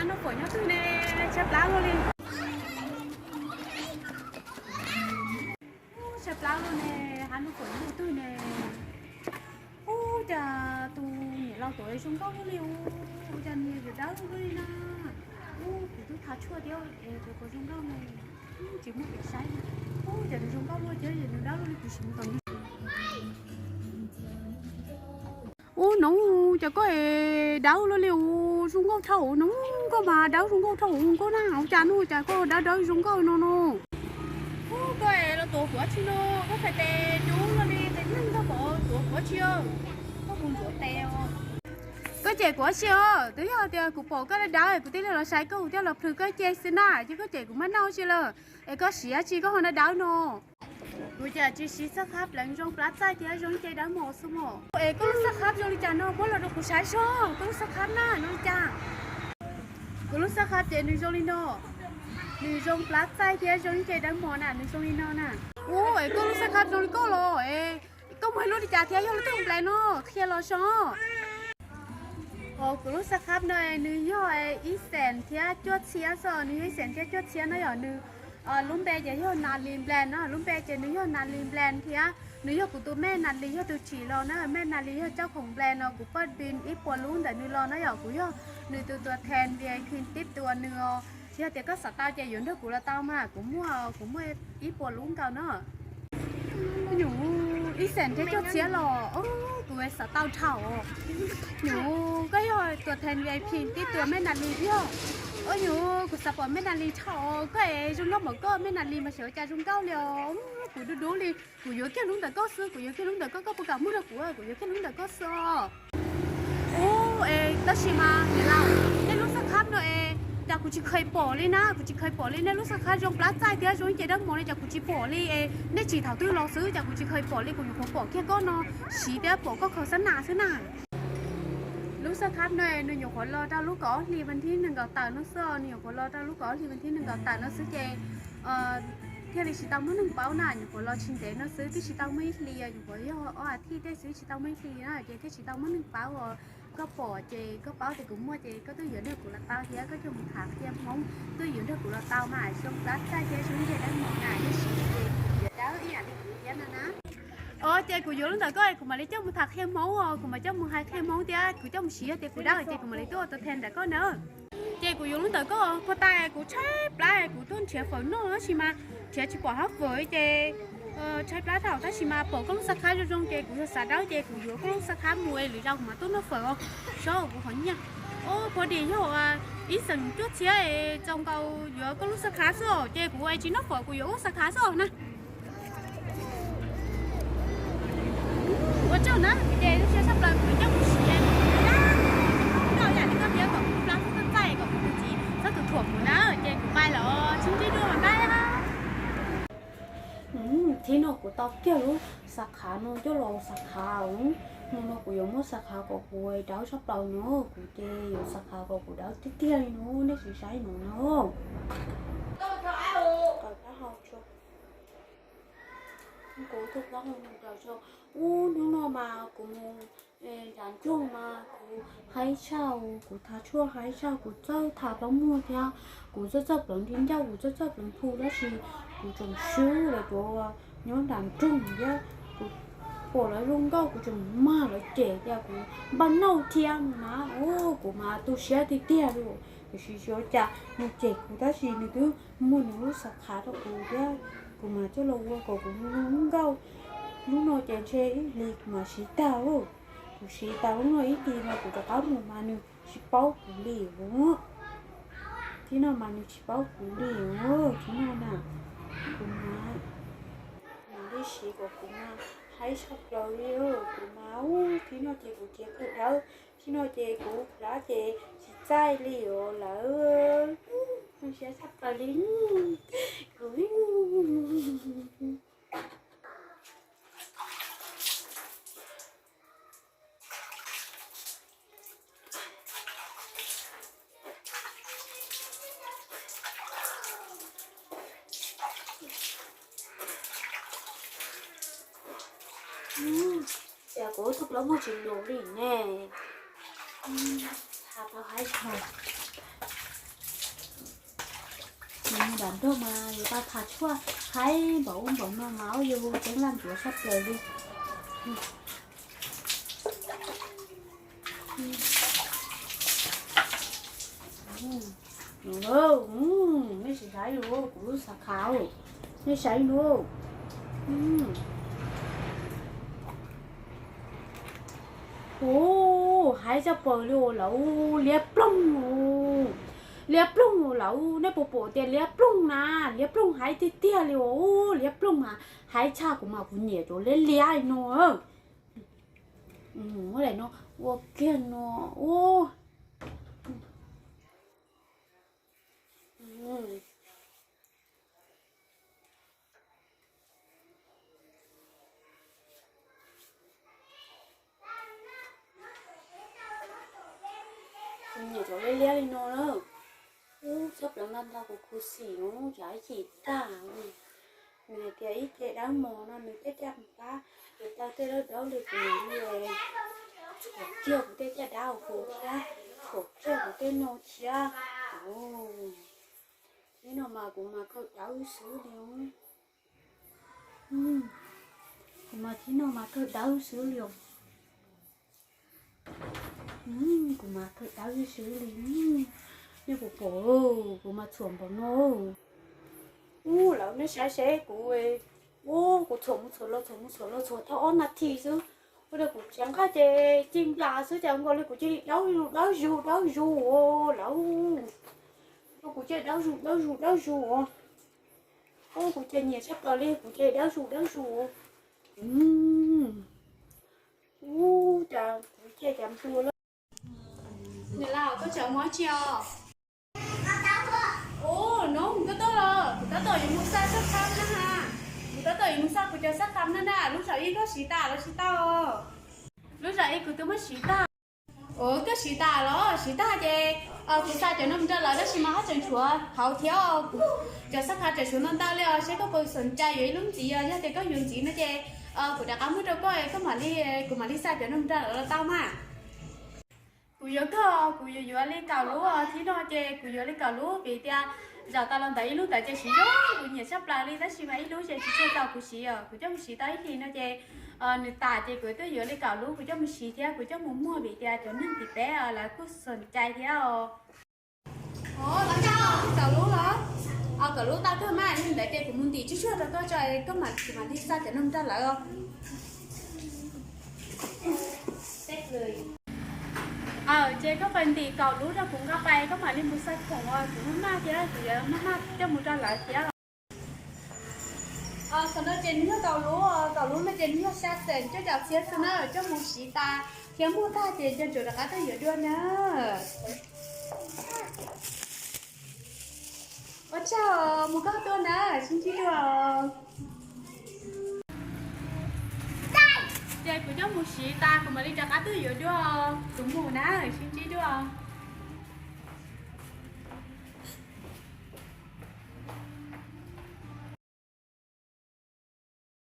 Noj pom nyob twg ne, tshaib plab luaj li. Tshaib plab luaj ne, hab noj pom nyob twg ne. Ub, cas tus niam laus tuav zoo nkauj luaj li ub, ua cas nws yuav dawb luaj li na. Ub, kuv twb thav tshuaj thiab es kuv puas zoo nkauj ne. Tsis muaj kev saib. Ub, cas nws zoo nkauj luaj thiab es nws dawb luaj li, kuv sim mus tom nws. Ub, Noov, cas koj es dawb luaj li ub, zoo nkauj dhau ub, Noov, koj mas dawb zoo nkauj dhau ub, koj na, ua cas no cas koj dawb dawb zoo nkauj no no. Ub, koj es los tuav kuv dab tsi no, koj txhais tes dub luaj li, tes neeg koj pom tuav kuv dab tsi, koj puas ntxuav tes os. Koj cem kuv dab tsi os, twb yog tias kuv pom koj dawb dawb kuv thiaj li los saib koj, kuv thiaj los plhws koj ib ce xwb na, ces koj cem kuv maj noj dab tsi lawm, es koj siv dab tsi koj ho dawb dawb no. Kuv cas tsis siv xab khab pleev zoo plab txaij thiab zoo ib ce dawb mos xwb mos. Es koj lub xab khab zoo li cas no muab los rau kuv saib seb, koj lub xab khab na zoo li cas. Kuv lub xab khab ces nws zoo li no, nws zoo plab txaij thiab zoo ib ce dawb mos na, nws zoo li no na. Ub, es koj lub xab khab zoo li koj los es koj muag ib lub li cas thiab yog lub tug nplees no, qhia los seb. Kuv lub xab khab no nws yog ib xees thiab cuaj txhiab xwb, nws yog ib xees thiab cuaj txhiab no yom, nws lub npe ces yog Nas Lis Nplees no, lub npe ces nws yog Nas Lis Nplees thiab nws yog kuv tus mej Nas Lis yog tus tsim los na, mej Nas Lis yog coj khoom nplees no, kuv paj pin ib puas lub ntawm nws los na yom, kuv yog nws tus tuam thees V I P tib tuas nws os. Yog tias koj xav tau ces yuav nrog kuv los tau mas, kuv muaj, kuv muaj ib puas lub nkaus no. Nyuj, ib xees thiab cuaj txhiab los, kuv xav tau dhau. Nyuj, koj yog tuam thees V I P tib tuas mej Nas Lis thiab. Nyuj, kuv xav pom mej Nas Lis dhau, koj es zoo nkauj npaum koj, mej Nas Lis mas xyov cas zoo nkauj li os. Kuv dub dub li, kuv yuav kiag lub ntawm koj xwb, kuv yuav kiag lub ntawm koj, koj puas kam muag rau kuv, kuv yuav kiag lub ntawm koj xwb os. Ub, es tab sis mas niam laus, nej lub xab khab no es cas kuv tsis kheev pom li na, kuv tsis kheev pom li, nej lub xab khab zoo plab txaij thiab zoo ib ce dawb mos li cas kuv tsis pom li es nej tsim thaum twg los xwb cas kuv tsis kheev pom li, kuv nyuam qhuav pom kiag koj no siv thiab pom koj khaws xab nas xwb na. Lub xab khab no nws nyuam qhuav los rau lub kaum ob hlis vas thib nees nkaum tawm no xwb, nws nyuam qhuav los rau lub kaum ob hlis vas thib nees nkaum tawm no xwb ces thiaj li tsis tau muaj neeg paub na, nyuam qhuav los tsis ntev no xwb, twb tsis tau muaj ib hlis, nyuam qhuav yog ob as thiv tej xwb, tsis tau muaj ib hlis na ces thiaj tsis tau muaj neeg paub os. Koj pom ces koj paub tias kuv muaj ces koj twb yuav nrog kuv los tau thiab, koj coj mus tham qhia Hmoob twb yuav nrog kuv los tau mas, zoo plab txaij thiab zoo ib ce dawb mos na, tab sis ces yuav dawb ib yam li kuv thiab no na. Os, ces kuv yuav lub ntawm koj kuv mam li coj mus tham qhia Hmoob os, kuv mam coj mus hais qhia Hmoob thiab kuv coj mus siv, yog tias kuv dawb ces kuv mam li tuaj ua tus thees ntawm koj na. Ces kuv yuav lub ntawm koj, puag ta kuv tshaib plab kuv tuaj nrhiav fawm noj tab sis mas nrhiav tsis pom hab fawm ces tshaib plab thaum tab sis mas pom koj lub xab khab zoo zoo ces kuv yog xav dawb ces kuv yuav koj lub xab khab mus es lwm zaus kuv mam tuaj noj fawm os. Sob kuv qhov nyiaj, o, pov dis yog ib xees cuaj txhiab es txaus nkaus yuav koj lub xab khab xwb os, ces kuv tsis noj fawm kuv yuav koj lub xab khab xwb os na. Ua tsaug na, ces lub siab tshaj plaws kuv coj kuv siv, noj yam li koj thiab kom kuv plab txaij kom kuv tus txiv txhob tu thuam kuv na, ces kuv pais lawm, sib ntsib dua mas bye. Thib no kuv tau kiag lub xab khab no coj los xab khab, no no kuv yuav muab xab khab kom kuv dawb tshaj plaws no, kuv ces yuav xab khab kom kuv dawb tiag tiag li no, nej sim saib no na. Kuv tus plaub hau nws plaws tso. Ub, hnub no mas kuv mus nram nroog mas kuv haib tshaj, kuv thav tshuaj haib tshaj, kuv txawj thav plaub muag thiab, kuv txawj txawj pleev nti ncauj, kuv txawj txawj pleev phu tab sis kuv tseem swb lawv cov nyob nram nroog thiab, kuv pom lawv zoo nkauj kuv tseem mag lawv cem tias kuv npaj nauj thiab no na. Ub, kuv mas tu siab tiag tiag li, tiam sis xyov cas nws cem kuv tab sis nws twb muag nws lub xab khab rau kuv thiab, kuv mas coj los ua kom kuv zoo nkauj. Hnub no ces ntshe ib hlis kuv mam siv tag lauj. Kuv siv tas hnub no ib hlis no kuv rov qab mus mas nws tsis paub kuv li os. Thib no mas nws tsis paub kuv li os, thib no na. Kuv mas mam li siv kom kuv mas haib tshaj plaws li os. Kuv mas ub, thib no ces kuv khiav kawg dawb, thib no ces kuv plab ces tsis txaij li os lawm. Siab tshaj plaws li kuv. Ces kuv tus plaub muag tsis lus li ne. Thav tau haib tshaj. Nram nroog mas yus tau tham tshuaj haib npaum ub npaum no mas ua yus ceeb laj ncuav sab plaws li. Nej sim saib lus kuv lub xav khav, nej saib lus. Ub, haib tshaj plaws li os lawv, liab ploog. Liab ploog lawv, nej puas pom tias liab ploog na, liab ploog haib tiag tiag li os, liab ploog mas haib tshaj kuv mas kuv nyiam cov liab liab li no. Muab daim no ua kiag no ub. Kuv nyiam cov liab liab li no na. Ub, tshaj plaws ntau ntau kuv khuv xim ub, cov ib chim tag. Nws hais tias ib ce dawb mos no nws tej caj qab, nws tau tej dawb dawb li kuv nyiam li. Tshuam kiag kuv tej caj dab hauv kuv thiab, tshuam kiag kuv tej no thiab. Ub, thib no mas kuv mas kawg dawb xwb li. Kuv mas thib no mas kawg dawb xwb li os. Kuv mas kawg dawb xwb li. Nej puas pom, kuv mas tshuam npaum no. Ub, lawv nej saib seb kuv, ub, kuv tshuam mus tshuam los tshuam mus tshuam los tshuam tau ob nas this xwb. Ua rau kuv tsis nqaj ces ci nplas xwb ces nkaus li kuv cia li dawb zus dawb zus dawb zus lawm. Ua kuv cia li dawb zus dawb zus dawb zus. Ub, kuv ces nyiam tshaj plaws li, kuv ces dawb zus dawb zus. Ub, cas kuv ces cas nplua lawm. Nws lau koj tsam muab tsi os. Ub, no koj tuaj los kuv tab tom yuav mus xa sab kham na ha. Kuv tab tom yuav mus xa kuv cov sab kham na na, lub zaum ib koj siv tas los tsis tau? Lub zaum ib kuv twb muab siv tag. Ua koj siv tas los siv tag ces kuv xa cov no mus rau lawv tab sis mas haj tseem tshuav hauv thiab. Cov sab kham tseem tshuav ntau ntau li os, seb koj puas xom cai yuav ib lub ntxiv os, yog tias koj yuav ntxiv no ces kuv rov qab muab rau koj, koj mam li, kuv mam li xa cov no mus rau lawv los tau mas. Kuv yuav koj, kuv yuav yuav li kaum lub os, thib no ces kuv yuav li kaum lub vim tias zaum tas los ntawd ib lub ntawd ces siv zoo, kuv nyiam tshaj plaws li tab sis mas ib lub ces tsis tshua tau kuv siv os, kuv coj mus siv tau ib hlis no ces nws tas ces kuv twb yuav li kaum lub kuv coj mus siv thiab kuv coj mus muag vim tias cov neeg tim peb lawv kuj xom cai thiab os. Ov, kaum lub los? Kaum lub tau kawg mas, yog li ntawd ces kuv mus ntim tsuj tsuag rau koj tso, koj mam, kuv mam li xa cov no mus rau lawv os. Ces koj pais ntim kaum lub rau kuv nqa pais, koj mam li mus xa khoom os, kuv maj maj thiab, kuv yuav maj maj coj mus rau lawv thiab. Qhov no ces nws yog kaum lub, kaum lub no ces nws yog xya xeem cuaj caum txhiab xwb na, coj mus siv tas thiab muag tag ces nco ntsoov rov qab tuaj yuav dua na. Ua tsaug mus koj tuaj na, sib ntsib dua. Ces kuv coj mus siv tas kuv mam li rov qab tuaj yuav dua, kuv mus na, sib ntsib dua.